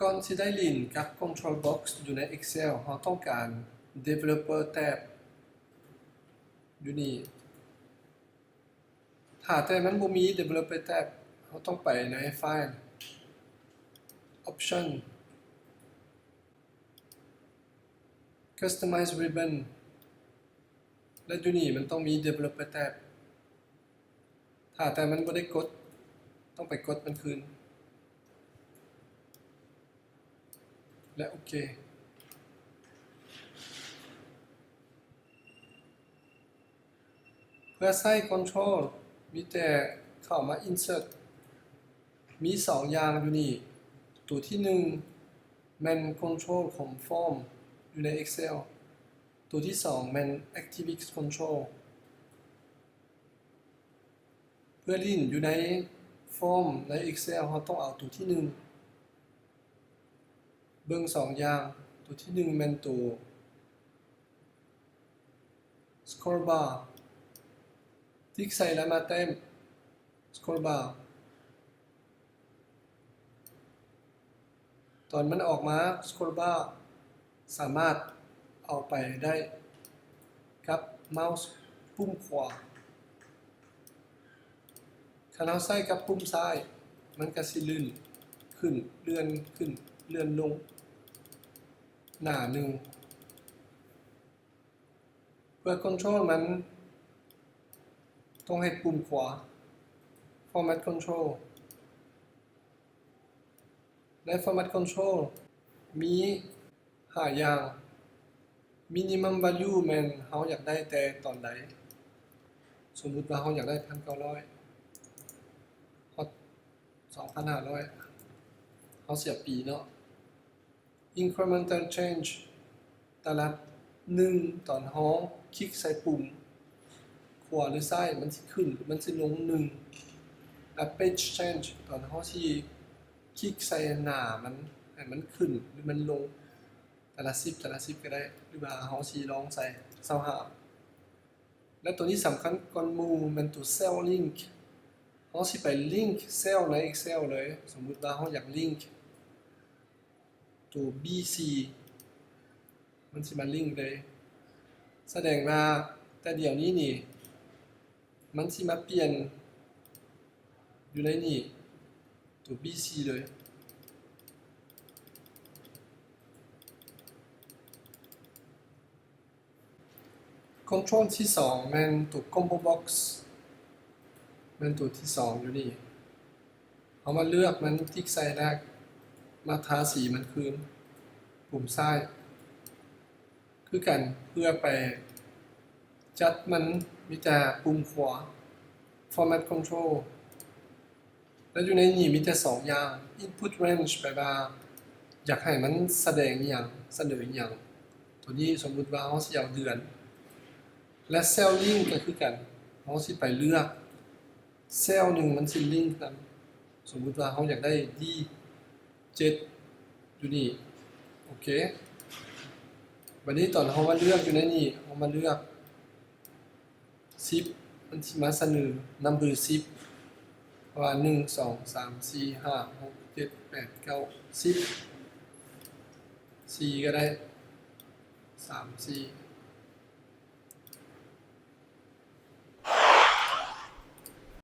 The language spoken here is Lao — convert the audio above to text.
ກ່ອນຊິໄດ້ຫຼິ້ນກັບ Control Box ຢູ່ໃນ Excel ເຮົາຕ້ອງການ Developer Tab ຢູ່ນີ້. ຖ້າແຕ່ມັນບໍ່ມີ Developer Tab ເຮົາຕ້ອງໄປໃນ File, Option, Customize Ribbon ແລະ ຢູ່ນີ້ມັນຕ້ອງມີ Developer Tab. ຖ້າແຕ່ມັນບໍ່ໄດ້ກົດ, ຕ້ອງໄປກົດມັນຄືນ ແລະ ໂອເຄ. ເພື່ອໃຊ້ Control ມີແຕ່ເຂົ້າມາ Insert. ມີສອງຢ່າງຢູ່ນີ້. ໂຕທີໜຶ່ງແມ່ນ Control ຂອງ Form ຢູ່ໃນ Excel. ໂຕທີສອງແມ່ນ ActiveX Control. ເພື່ອຫຼິ້ນຢູ່ໃນ Form ໃນ Excel ເຮົາຕ້ອງເອົາໂຕທີໜຶ່ງ. ເບິ່ງສອງຢ່າງ. ໂຕທີໜຶ່ງແມ່ນໂຕ Scroll Bar. ຕິກໃສ່ແລ້ວມາແຕ້ມ Scroll Bar. ຕອນມັນອອກມາ Scroll Bar ສາມາດເອົາໄປໄດ້ກັບເມົາສ໌ປຸ່ມຂວາ. ຄັນເຮົາໃຊ້ກັບປຸ່ມຊ້າຍ ມັນກະຊິລື່ນຂຶ້ນ, ເລື່ອນຂຶ້ນ, ເລື່ອນລົງໜ້າໜຶ່ງ. ເພື່ອ Control ມັນ ຕ້ອງໃຫ້ປຸ່ມຂວາ Format Control. ໃນ Format Control ມີຫ້າຢ່າງ. Minimum Value ແມ່ນເຮົາຢາກໄດ້ແຕ່ຕອນໃດ. ສົມມຸດວ່າເຮົາຢາກໄດ້ພັນເກົ້າຮ້ອຍ ຮອດສອງພັນຫ້າຮ້ອຍ ເຮົາເສຍປີເນາະ. Incremental Change ແຕ່ລະໜຶ່ງ ຕອນເຮົາຄລິກໃສ່ປຸ່ມຂວາຫຼືຊ້າຍ ມັນຊິຂຶ້ນ ມັນຊິລົງໜຶ່ງ. Average Change ຕອນເຮົາຊິຄລິກໃສ່ໜ້າມັນ ໃຫ້ມັນຂຶ້ນຫຼືມັນລົງ ແຕ່ລະສິບ ແຕ່ລະສິບກະໄດ້ ຫຼືວ່າເຮົາຊິລອງໃສ່ຊາວຫ້າ. ແລະ ໂຕນີ້ສຳຄັນກ່ອນໝູ່ ແມ່ນໂຕ Cell Link. ເຮົາຊິໄປ Link Cell ໃນ Excel ເລີຍ. ສົມມຸດວ່າເຮົາຢາກ Link ໂຕ B C ມັນຊິມາ Link ເລີຍ. ສະແດງວ່າແຕ່ດຽວນີ້ນີ້ ມັນຊິມາປ່ຽນຢູ່ໃນນີ້ ໂຕ B C ເລີຍ. Control ທີສອງແມ່ນໂຕ Combo Box ແມ່ນໂຕທີສອງຢູ່ນີ້. ເຮົາມາເລືອກມັນ ຕິກໃສ່ແລ້ວມາທາສີມັນຄືນ ປຸ່ມຊ້າຍຄືກັນ. ເພື່ອໄປຈັດມັນມີແຕ່ປຸ່ມຂວາ Format Control. ແລ້ວຢູ່ໃນນີ້ມີແຕ່ສອງຢ່າງ Input Range ແປວ່າຢາກໃຫ້ມັນສະແດງອີ່ຫຍັງ ສະເໜີອີ່ຫຍັງ. ໂຕນີ້ສົມມຸດວ່າເຮົາຊິເອົາເດືອນ ແລະ Cell Link ກະຄືກັນ ເຮົາຊິໄປເລືອກ Cell ໜຶ່ງມັນຊິ Link ນຳ. ສົມມຸດວ່າເຮົາຢາກໄດ້ D ເຈັດ ຢູ່ນີ້ ໂອເຄ. ບາດນີ້ຕອນເຮົາມາເລືອກຢູ່ໃນນີ້ ເຮົາມາເລືອກ ສິບ ມັນຊິມາສະເໜີນຳເບີສິບ ເພາະວ່າ ໜຶ່ງ ສອງ ສາມ ສີ່ ຫ້າ ຫົກ ເຈັດ ແປດ ເກົ້າ ສິບ ສີ່ກະໄດ້ ສາມ ສີ່